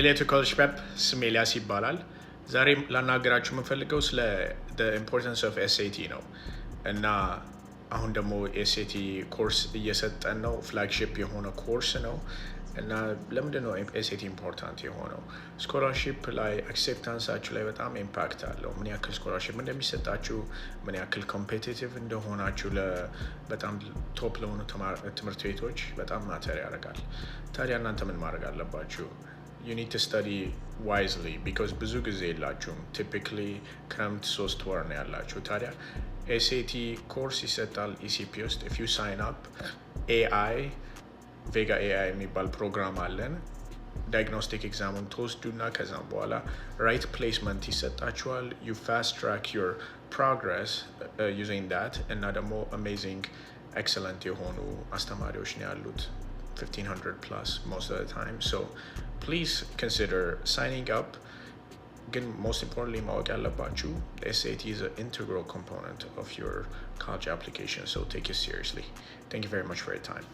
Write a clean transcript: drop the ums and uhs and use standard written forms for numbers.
ኤሌቶ College Prep፣ ስሜ ኤልያስ ይባላል። ዛሬ ላናገራችሁ የምፈልገው ስለ importance of SAT ነው እና አሁን ደግሞ SAT course እየሰጠን ነው። Flagship የሆነ ኮርስ ነው እና ለምንድን ነው SAT important የሆነው? Scholarship ላይ acceptance ኣችሁ ላይ በጣም impact አለው። ምን ያክል scholarship እንደሚሰጣችሁ፣ ምን ያክል competitive እንደሆናችሁ በጣም top ለሆኑ ትምህርት ቤቶች በጣም matter ያደርጋል። ታዲያ እናንተ ምን ማድረግ አለባችሁ? You need to study wisely because ብዙ ጊዜ የላችሁም። Typically ክረምት 3 ወር ነው ያላችሁ። ታዲያ SAT course ይሰጣል ECP ውስጥ። If you sign up፣ AI Vega AI የሚባል ፕሮግራም አለን። Diagnostic exam ኡን ትወስዱና ከዛም በኋላ right placement ይሰጣችኋል። You fast track your progress using that እና ደግሞ amazing, excellent የሆኑ አስተማሪዎች ነው ያሉት፣ 1500 plus most of the time. So please consider signing up. ግን most importantly ማወቅ ያለባችሁ SAT is an integral component of your college application, so take it seriously. Thank you very much for your time.